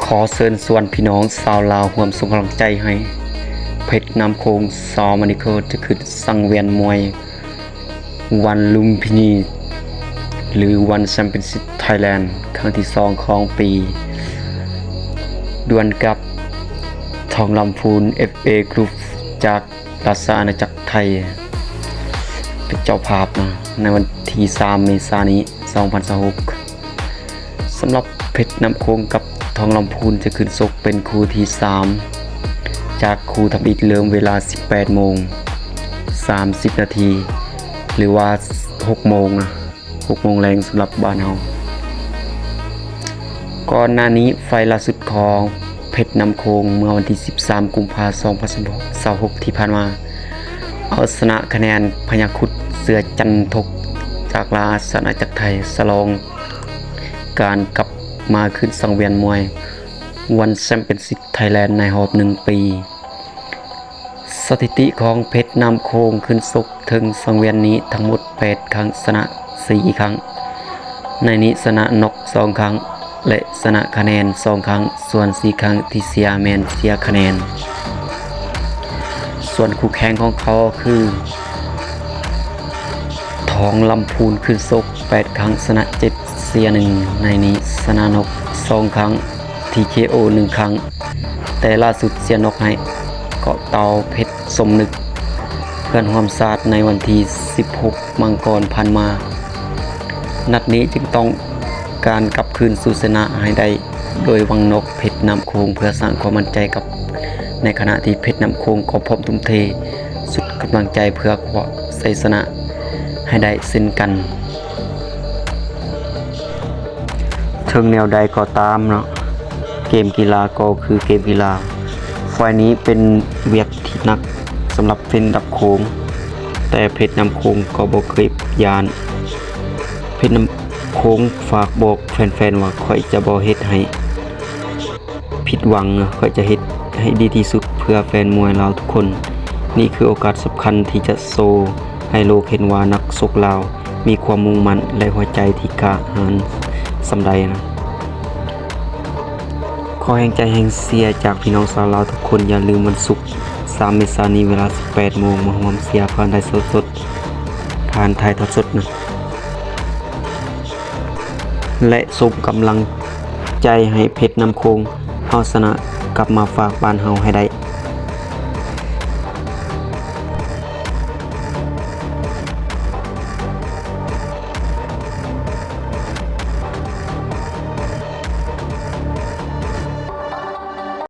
ຂໍເຊີນຊວນພີ່ນ້ອງຊາວລາວຮ່ວມສົ່ງກຳລັງໃຈໃຫ້ເພັດນ້ຳໂຂງ ຊາວມະນິໂຄ ຈະຂຶ້ນສັງວຽນມວຍວັນລຸມພິນີ ຫຼື ວັນແຊມປຽນຊິບໄທແລນ ຄັ້ງທີສອງຂອງປີ ດວນກັບທອງລຳພູນ ເອັຟເອ ກຣຸບ ຈາກ ລາຊະອານາຈັກໄທ ເປັນເຈົ້າພາບນະ ໃນວັນທີສາມ ເມສານີ້ ສອງພັນຊາວຫົກ. ສຳລັບເພັດນ້ຳໂຂງກັບທອງລຳພູນຈະຂຶ້ນຊົກເປັນຄູ່ທີສາມ ຈາກຄູ່ທຳອິດເລີ່ມເວລາສິບແປດໂມງສາມສິບນາທີ ຫຼືວ່າຫົກໂມງນະ ຫົກໂມງແລງສຳລັບບ້ານເຮົາ. ກ່ອນໜ້ານີ້ໄຟລ໌ລ່າສຸດຂອງເພັດນ້ຳໂຂງເມື່ອວັນທີສິບສາມ ກຸມພາ ສອງພັນຊາວຫົກທີ່ຜ່ານມາ ເອົາຊະນະຄະແນນພະຍາຄຸດເສືອຈັນທົກ ຈາກລາຊະອານາຈັກໄທ ສະຫຼອງການກັບມາຂຶ້ນສັງວຽນມວຍວັນແຊມປຽນຊິບໄທແລນໃນຮອບໜຶ່ງປີ. ສະຖິຕິຂອງເພັດນ້ຳໂຂງຂຶ້ນຊົກເທິງສັງວຽນນີ້ທັງໝົດແປດຄັ້ງ ຊະນະສີ່ຄັ້ງ, ໃນນີ້ຊະນະນັອກສອງຄັ້ງ ແລະ ຊະນະຄະແນນສອງຄັ້ງ, ສ່ວນສີ່ຄັ້ງທີ່ເສຍແມ່ນເສຍຄະແນນ. ສ່ວນຄູ່ແຂ່ງຂອງເຂົາຄື ທອງລຳພູນຂຶ້ນຊົກແປດຄັ້ງ ຊະນະເຈັດ ເສຍໜຶ່ງ, ໃນນີ້ຊະນະນັອກສອງຄັ້ງ ທີເຄໂອ ໜຶ່ງຄັ້ງ ແຕ່ລ່າສຸດເສຍນັອກໃຫ້ເກາະເຕົ່າເພັດສົມນຶກ ເພື່ອນຮ່ວມຊາດໃນວັນທີສິບຫົກ ມັງກອນຜ່ານມາ. ນັດນີ້ຈຶ່ງຕ້ອງການກັບຄືນສູ່ຊະນະໃຫ້ໄດ້ ໂດຍຫວັງນັອກເພັດນ້ຳໂຂງເພື່ອສ້າງຄວາມໝັ້ນໃຈກັບ ໃນຂະນະທີ່ເພັດນ້ຳໂຂງກໍພ້ອມທຸ່ມເທສຸດກຳລັງໃຈເພື່ອຄວ້າໄຊຊະນະໃຫ້ໄດ້ເຊັ່ນກັນ. ເຖິງແນວໃດກໍຕາມເນາະ ເກມກິລາກໍຄືເກມກິລາ. ໄຟລ໌ນີ້ເປັນວຽກທີ່ໜັກສຳລັບເພັດນ້ຳໂຂງ, ແຕ່ເພັດນ້ຳໂຂງກໍບໍ່ເຄີຍຢ້ານ. ເພັດນ້ຳໂຂງຝາກບອກແຟນໆວ່າ ຂ້ອຍຈະບໍ່ເຮັດໃຫ້ ຜິດຫວັງເນາະ, ຂ້ອຍຈະເຮັດໃຫ້ດີທີ່ສຸດເພື່ອແຟນມວຍລາວທຸກຄົນ. ນີ້ຄືໂອກາດສຳຄັນທີ່ຈະໂຊໃຫ້ໂລກເຫັນວ່ານັກຊົກລາວມີຄວາມມຸ່ງໝັ້ນ ແລະ ຫົວໃຈທີ່ກ້າຫານສ່ຳໃດນະ. ຂໍແຮງໃຈແຮງເຊຍຈາກພີ່ນ້ອງຊາວລາວທຸກຄົນ. ຢ່າລືມວັນສຸກ ສາມເມສານີ້ ເວລາສິບແປດໂມງ ມາຮ່ວມເຊຍຜ່ານໄລຟ໌ສົດ ຜ່ານຖ່າຍທອດສົດນະ ແລະ ສົ່ງກຳລັງໃຈໃຫ້ເພັດນ້ຳໂຂງເຮົາຊະນະກັບມາຝາກບ້ານເຮົາໃຫ້ໄດ້